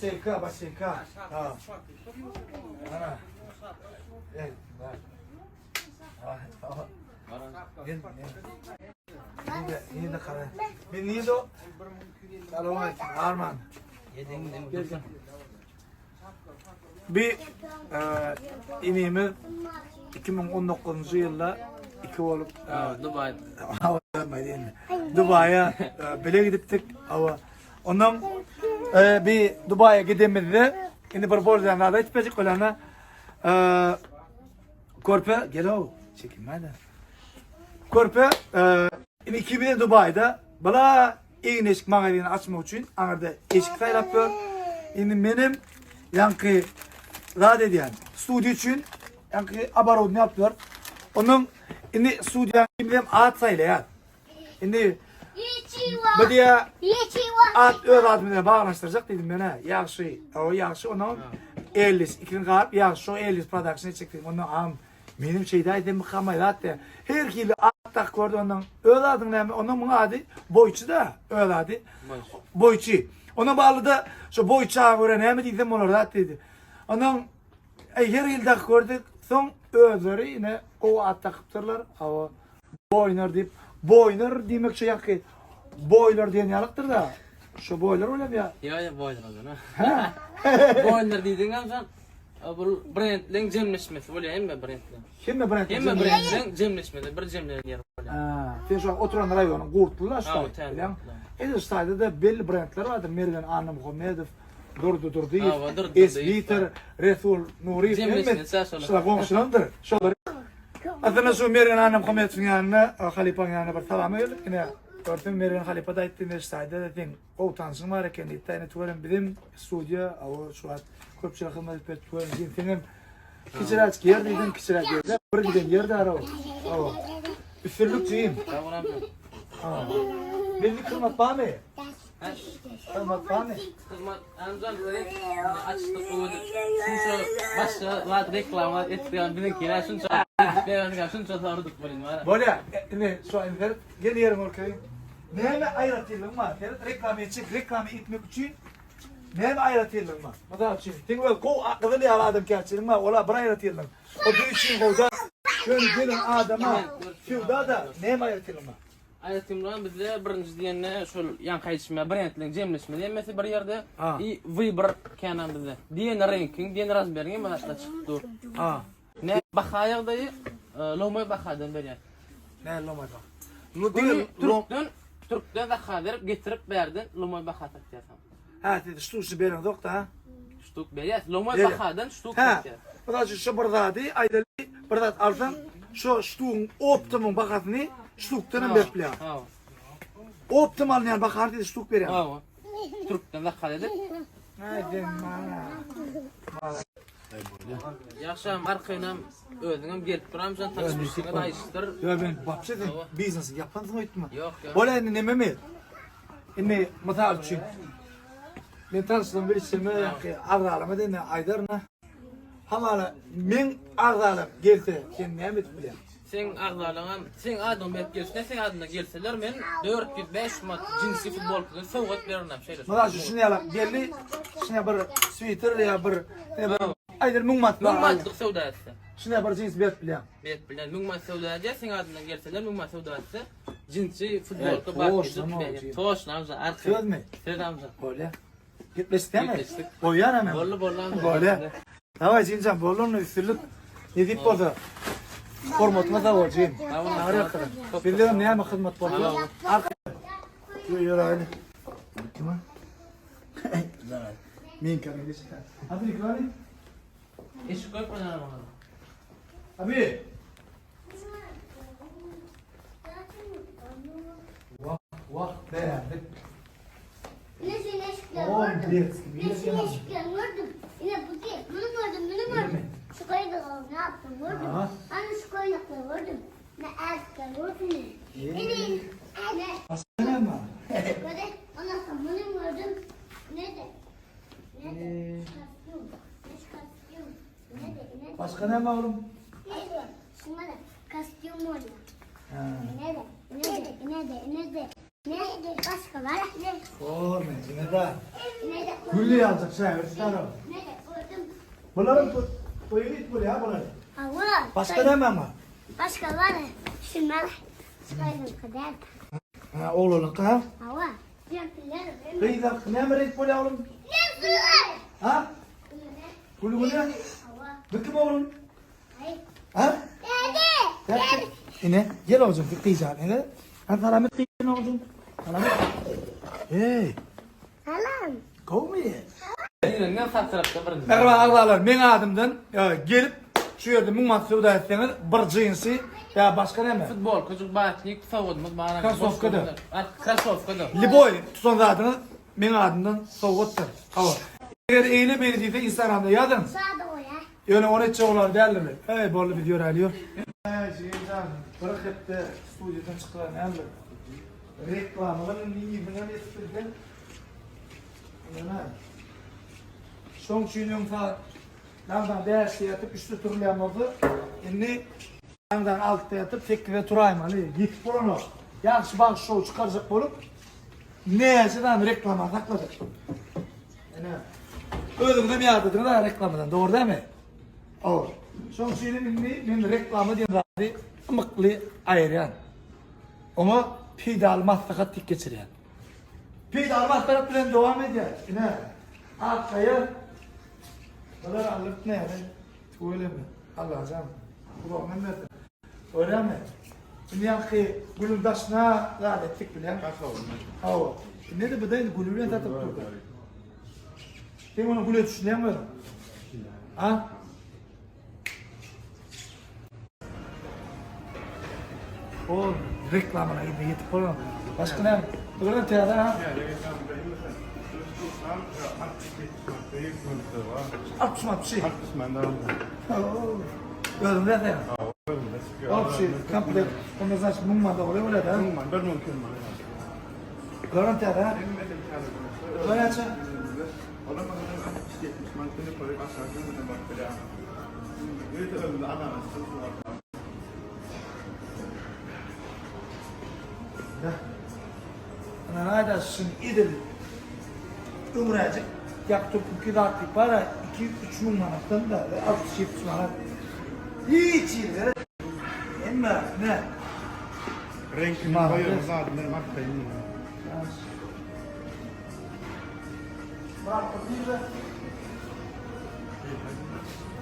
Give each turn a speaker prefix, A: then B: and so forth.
A: Basseýka, basseýka. Ha. Ana. Ey, bak. Gel, gel. Nide, nide kara. Bir nide o? Salam aleyküm. Arman. Gel, gel. Bir e, inimiz 2019 ýylda iki bolup e,
B: Dubai.
A: Dubaýa e, bile gidipdik. Awa. Ondan e, bir Dubaýa gidemizde indi bir bolýan zat aýtyp berjek bolýan e, körpe gel o çekinme-de. Körpe e, indi ikimiz Dubaýda bala egin eşik magazini açmak üçin aňyrda eşik saýlap ýör. Indi menem ýaňky zat edýän studiýa üçin ýaňky oborudniýa alyp ýör. Ondan indi studiýa ikimizem at saýlaýar. Indi bu diýä at öz adymy bilen baglanyşdyrjak diýdim men-ä. Ýagşy, o ýagşy ondan Ellis ikini galyp ýagşy şo Ellis production etjek diýdim. Ondan agam menem şeýdä aýdym hamay zat diýä. Her hili at dakyp gördi ondan öz adyň näme? Ondan muň ady Boýçy-da, öz ady. Boýçy. Ondan bagly-da şo Boýçy aga görä näme diýsem bolar zat diýdi. Ondan Eý her hili dakyp gördük. Soň özleri ine gowy at dakypdyrlar. Hawa. Boýner diýip, boýner diýmek şu ýaňky boýlar diýen ýalykdyr-da. Şu boýlar bolýar ýa?
B: Ýa ýa boýner bolýar. Boýner diýdiň hem sen bu brendleň jemleşmesi bolýar, hemme brendleň.
A: Hemme brendleň.
B: Hemme brendleň jemleşmesi, bir jemlenen ýer bolýar.
A: Ha, sen şu oturan raýonyň Gurtly-la şu taýda. Edil şu taýda-da belli brendler bardyr. Mergen Annamuhammedow, Durdy Durdyýew, Esbiter, Resul Nuryýew hemme şular goňşulardyr. Şolar Aslynda şu Mergen Annamuhammedowyň ýanyna, halypaň ýanyna bir salama geldik. Ine, görseň Mergen halypa-da aýtdy, ine şu taýda-da seň gowy tanşyň bar eken diýdi. Ine tüweleme bizem studiýa, awa şu wagt köpçülige hyzmat edip berip tüweleme jigim seňem kiçiräjik ýer diýdiň, kiçiräk ýerde bir giden ýer däl-ow. Awa. Üstünlik jigim.
B: Sag bol amca.
A: Belli hyzmat barmy? Hyzmat barmy?
B: Hyzmat amcam açdyk gowy şunça başga zat reklama etýän biziňkiler şunça berenkä şunça sordyk welin bar.
A: Bolýa, indi şu aýyny seret, gel ýeriňi görkezeýin. Näme aýratynlygyň bar? Seret, reklama etjek, reklama etmek üçin näme aýratynlygyň bar? Mysal üçin, seň öz gowy gyzyl ýaly adamkärçiligiň bar, ol-a bir aýratynlygyň. O biz üçin gowy-da. Ýöne gelen adama söwda-da näme aýratynlygyň bar?
B: Aýratynlygam bizde birinji diýende şol ýaňky aýdyşym ýaly brendleň jemleşmesi hemmesi bir ýerde i wybor känam bizde. Diýen reňkiň, diýen razmeriň hemme zatlar çykyp dur. Ne baha ýagdaýy lomaý bahadan berýär.
A: Näme lomaý baha?
B: Diňe türkden türkden zakaz berip getirip bärden lomaý baha satýar.
A: Hä siz ştuçny bereňzokda ha?
B: Ştuk berýäs. Lomaý bahadan ştuk satýas.
A: Mysal üçin şu bir zady aýdaly bir zat alsaň şu ştugyň optomyň bahasyny ştukdan hem berip bilýäň.
B: Hawa.
A: Optom alynýan bahany siz ştuk berýäň.
B: Hawa. Türkden zakaz edip.
A: Aýdym mana.
B: Ýagşam arkaýynam özüňem gelip duramjan tanyşyp aýyşdyr.
A: Ýa men wapşe sen biznesi ýapansyň öýtme.
B: Ýok ýok.
A: Bolýa indi nememi? Indi mysal üçin men tanyşlygym bilişime ýa-ki agzalama diýende aýdaryn-a. Hamala meň agzalam gelse sen näme edip bilýäň?
B: Seň agzalaňam seň adyňy berip gelsine seň adyňdan gelseler men 405 manat jinsi futbolkadan sowgat bererinem şeýle.
A: Mysal üçin şuny ýalak geldi şuňa bir switer ýa bir aýdyr 1000 manat.
B: 1000 manatlyk söwda etse.
A: Şuňa bir jins berip bilýäň.
B: Berip bilýän 1000 manat söwda edýär seň adyňdan gelseler 1000 manat söwda etse. Jinsi futbolka bar. Toşna amca arka.
A: Sözmi?
B: Söz amca.
A: Bolýa. Gepleşdik mi?
B: Gepleşdik.
A: Goýýan hem.
B: Boldy boldy amca.
A: Bolýa. Daway Jinjan boldy onda üstünlik. Nesip bolsa. Hormatyňa sag bol Jin. Bizden hem näme hyzmat bolsa. Arka. Ýör ýör aýly. Kim? Men kare. Abi kare.
B: Eşik koyup bana.
A: Abi. Wah, wah, beğendik.
C: Gördüm. Yine bu değil. Bunu gördüm, bunu gördüm. Şu koydu, ne yaptım gördüm. Hani şu koynakları gördüm. Ne erkek gördüm. Yine, ne?
A: Başka ne var?
C: Böyle, ondan sonra bunu gördüm. Ne de? Ne de? Ne de?
A: Başka ne var oğlum?
C: Şunlara kostüm oluyor. Ne de? Ne de? Ne de? Ne de? Ne? Başga var. Ne?
A: Forma, ine da.
C: Ne de
A: Gülli yazacak şägirt sana.
C: Ne de gördüm.
A: Bunların bu bu it bu ya bunlar.
C: Hava.
A: Başka ne var?
C: Başka var. Şunlar. Çıkaydım kadar.
A: Ha oğlunun ha.
C: Hava. Jempler.
A: Kıyda ne mi renk bu oğlum?
C: Ne sular?
A: Ha? Gülü gülü.
C: Hava.
A: Bu kim oğlum?
C: Hayır.
A: Ha?
C: Dede.
A: Gel. İne gel oğlum kıyacağım ine. Ha salamet kıyın oğlum. Salamet. Hey,
C: Salam.
A: kovmi.
B: Diýenden sag tarapda birinji.
A: Merhaba agzalar, men adımdan e, gelip şu yerde 1000 manat söwda etseňiz bir jinsi ya başka näme?
B: Futbol, küçük batnik, sowgadymyz bar.
A: Krossowka-da.
B: Krossowka-da.
A: Liboy tutan zadyňyz meň adymdan sowgatdyr. Hawa. Eger eýle beýle diýse Instagramda ýazyň.
C: Sağda o ya.
A: Ýöne ony etjek olar däldirler. Hey, boldy biz ýöräli ýör. Hey, Jeýjan, bir hepde studiýadan çykylan näme? Reklamalar indi ýüzüne ýetip Ýöne. Şoň üçin öň saat daňdan 5-de ýatyp 3-de turulýan bolsa, indi daňdan 6-da ýatyp 8-de turaýmaly. Ýetip bolanok. Ýagşy bagş şou çykarjak bolup näçe sany reklama sakladyk. Ene. Özüňizem ýadadyňyz ha reklamadan, dogry dälmi? Hawa. Şoň üçin hem indi men reklama diýen zady ymykly aýyrýan. Oňa peýdaly maslahat diýip geçirýän. Peýdaly maslahat bilen dowam edýär. Ine, ak gaýa bular alyp näme? Tüweleme. Allajan kulagyndan bersin. Görýäňmi? Indi ýaňky gülüň daşyna zat etdik bilýäň. Hawa. Indi-de bu da indi güli bilen satyp durdy. Sen onuň güle düşünýäňmi özüň? Ha? O reklamyna indi ýetip bolan. Başga näme? Bular täze ha? 60 manat bir şey. Özüň berseň. Общий komplekt. Onda значит 1000 manat bolýar bolýar da. Bular täze ha? Bular näçe? Ana aýda şun edil öňräjik ýak türkünki zat diýip bar 2-3 müň manatdan da 60-70 manat. Hiç ýerde. Hemme ne?
D: Renkini
A: Mavi.
D: koyuyoruz adını markayı.
A: Bak, bir de.